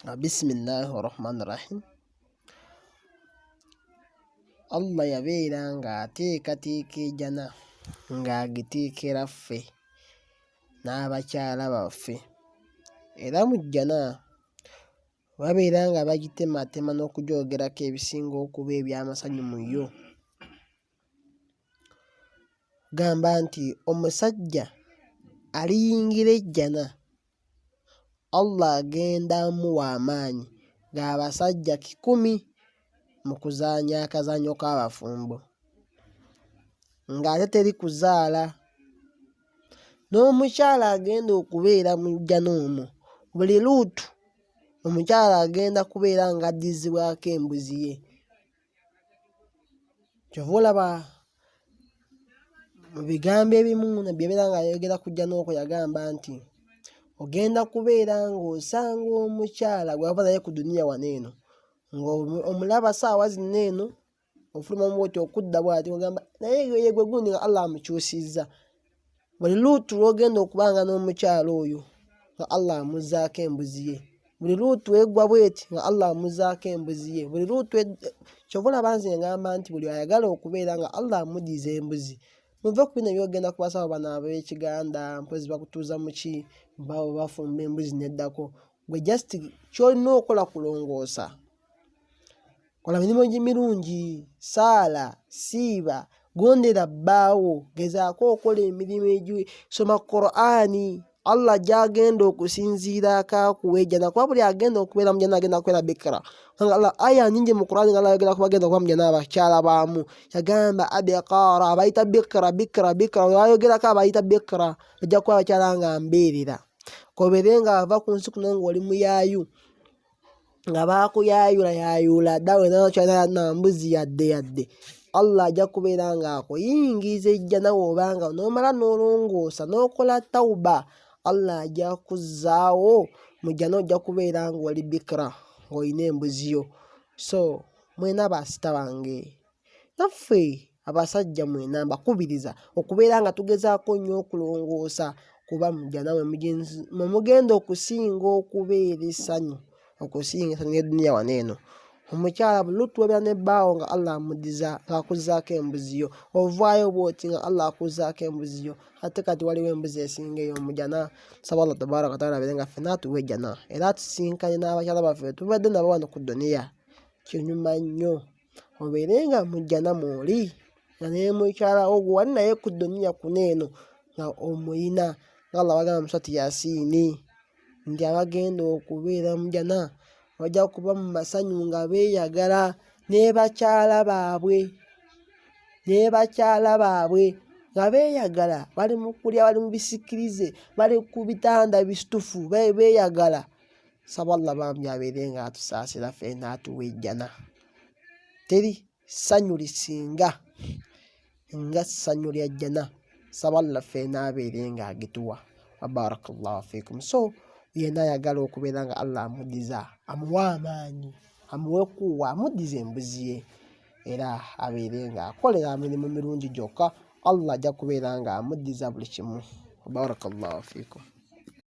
Bisimillahi rahmani rahim. Allah yabeera ng'ateekateeka ejjana ng'agiteekera ffe n'abakyala baffe era mu jjana babeera nga bagitematema n'okugyogerako ebisinga okuba eby'amasanyu mu yo. Gamba nti omusajja aliyingira ejjana Allah agenda amuwa amaanyi g'abasajja 100 mu kuzannya akazannyo k'abafumbo ng'ate teri kuzaala. N'omukyala agenda okubeera mu jjana omwo buli luutu omukyala agenda kubeera ng'addizibwako embuzi ye. Kyova olaba mu bigambo ebimu Nabbi yabeera ng'ayogera ku jjana okwo yagamba nti ogenda kubeera ng'osanga omukyala gw'ava naye ku duniya wano eno ng'omulaba ssaawa zino eno ofuluma bw'oti okudda bw'ati ogamba naye ye gwe gundi nga Allah amukyusizza. Buli luutu lw'ogenda okubanga n'omukyala oyo nga Allah amuzzaako embuzi ye. Buli luutu eggwa bw'eti nga Allah amuzzaako embuzi ye. Buli luutu kyova olaba nze ngamba nti buli ayagala okubeera nga Allah amuddiza embuzi muve ku bino eby'okugenda ku basawo bano ab'ekiganda mpozzi bakutuuza mu ki bafumba embuzi n'eddako. Ggwe just ky'olina okukola kulongoosa. Kola mirimu emirungi, saala, siiba, gondera bbaawo, gezaako okola emirimu egi soma Qur'ani Allah gy'agenda okusinziiraako akuwe ejjana kuba buli agenda okubeera mu jjana agenda kubeera bikira. Kubanga Allah aya nnyingi mu Qur'ani nga Allah ayogera ku bagenda okuba mu jjana abakyala baamu. Yagamba abikaara abayita bikira bikira bikira ayogerako abayita bikira bajja kuba abakyala nga mbeerera. K'obeere nga ava ku nsi kuno ng'oli muyaayu nga baakuyaayula yaayula dda wena tokyalina na mbuzi yadde yadde Allah ajja kubeera ng'akuyingiza ejjana bw'oba nga n'omala n'olongoosa n'okola tawuba Allah ajja kuzzaawo mu jjana ojja kubeera ng'oli bikira ng'olina embuzi yo so mwena baasita bange naffe abasajja mwena mbakubiriza okubeera nga tugezaako nnyo okulongoosa kuba mu jjana mwe mugenda okusinga okubeera essanyu okusinga essanyu ly'edduniya wano eno. Omukyala buli lw'otubeera ne bbaawo nga Allah amuddiza ng'akuzzaako embuzi yo, ovaayo bw'oti nga Allah akuzzaako embuzi yo ate kati waliwo embuzi esinga ey'omu jjana. Nsaba Allah tabaaraka wataala abeere nga ffenna atuwa ejjana era atusisinkanye n'abakyala baffe be tubadde nabo wano ku dduniya. Kinyuma nnyo. Obeere nga mu jjana mw'oli nga ne mukyala wo gwe wali naye ku dduniya kuno eno nga omuyina nga Allah bw'agamba mu Surati Yasiini nti abagenda okubeera mu jjana bajja kuba mu masanyu nga beeyagala ne bakyala baabwe ne bakyala baabwe nga beeyagala bali mu kulya bali mu bisikirize bali ku bitanda bisitufu beeyagala. Nsaba Allah bambi abeere nga atusaasira ffena atuwe ejjana. Teri ssanyu lisinga nga ssanyu lya jjana. Nsaba Allah ffena abeere nga agituwa. Wa barakallahu fiikum. So yenna ayagala okubeera nga Allah amuddiza amuwe amaanyi amuwe kuwa amuddize embuzi ye era abeere nga akolera mirimu mirungi gyokka Allah ajja kubeera nga amuddiza buli kimu. Wa barakallahu fiikum.